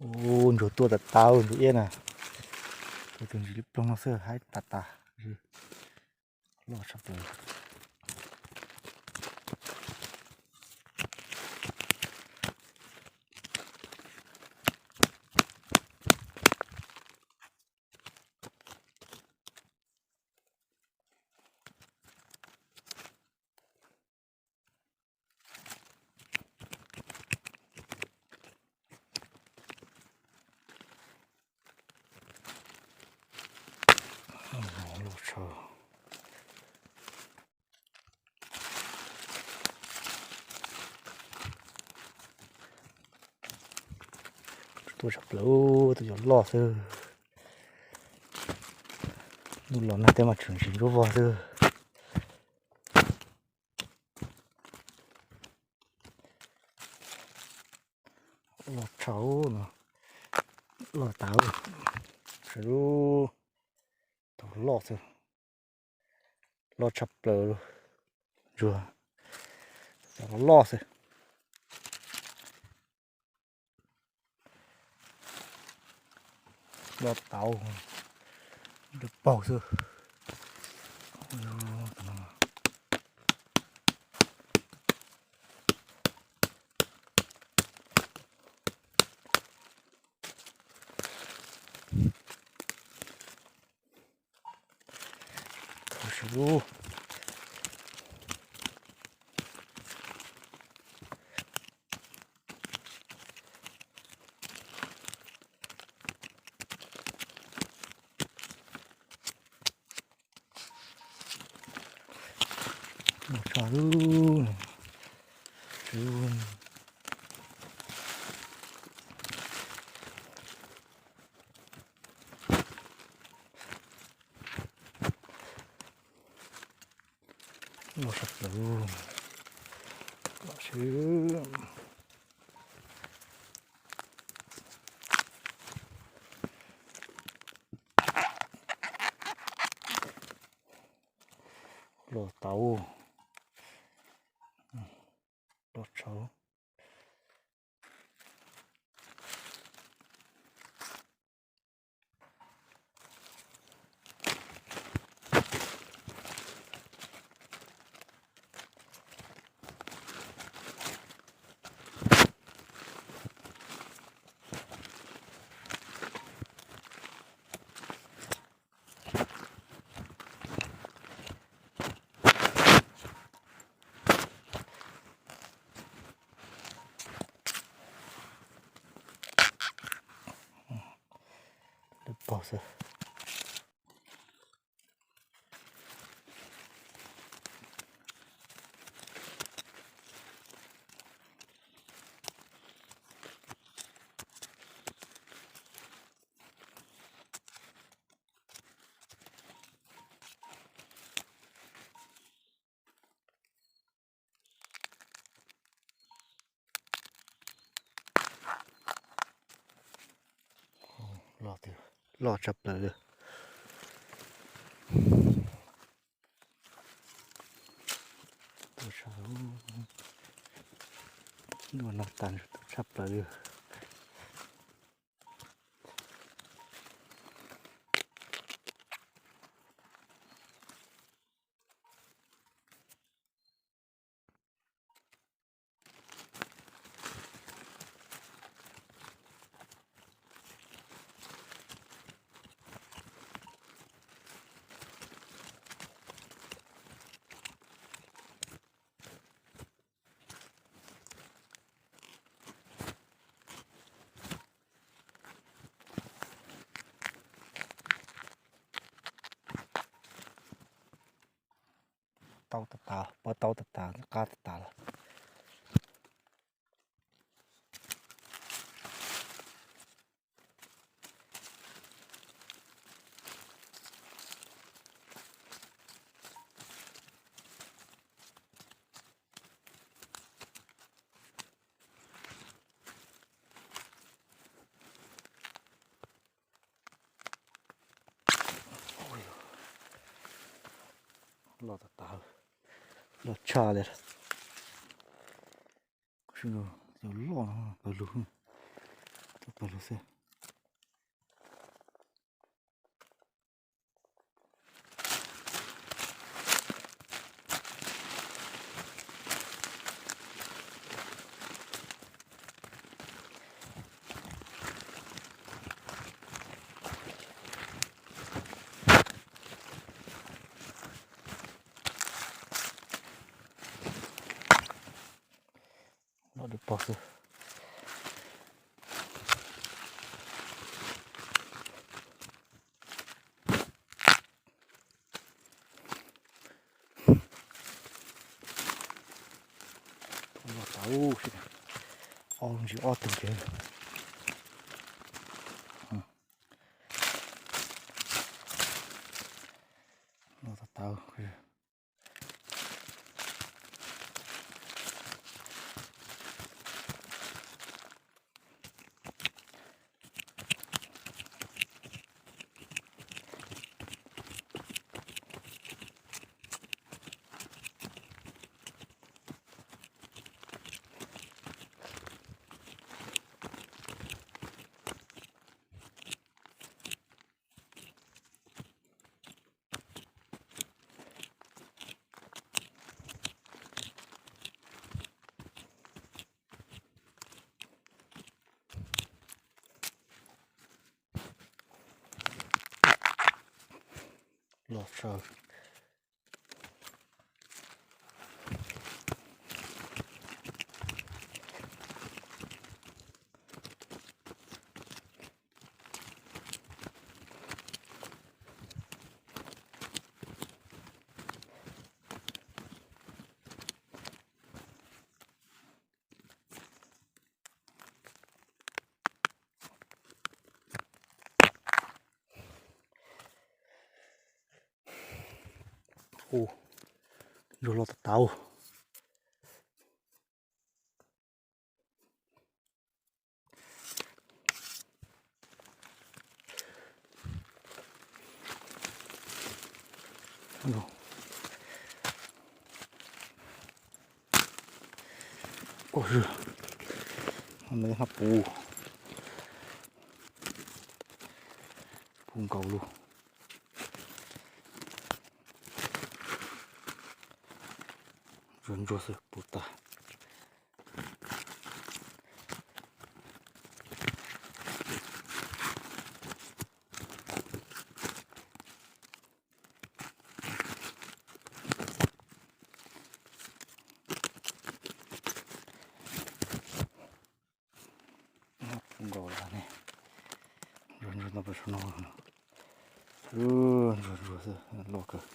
Ub, ntsuag tuaj tas tas, ntsuag iab na. Tus ntsis li ploog no xwb haib tas tas. Loj tshaj plaws. Loj tshaj. Tuaj tshaj plaws, tus cov loj xwb. Ntuj los nag tej mas tseem ntsis nruab vog xwb. Loj tshaj no, loj tas. Saib lub, tus loj xwb, loj tshaj plaws. Ntsuag, cov loj xwb. Loj tau, loj paug xwb. Loj tshaj lub. Loj tshaj plaws. Loj tshaj. Loj tau. Loj tshaj. Loj pog xwb. Loj tshaj plaws li. Ntuj no tas tshaj plaws li. Tau tas tas, pov tau tas tas, qab tas tas lawm. Loj tas tas, loj tshaj li. Cov loj no pawg lug, tus Los xwb. Los dej pog xwb. Los tau, ob ntsis ob tug ces. Los tau tau. Los saw. Ua, ntsuag los tau tau. Ua, hnab puv, puv nkaus lug. Ntsuag ntsuag xwb puv tag. Puv nkaus lawm ne. Ntsuag ntsuag no, ntsuag ntsuag xwb, loj kawg.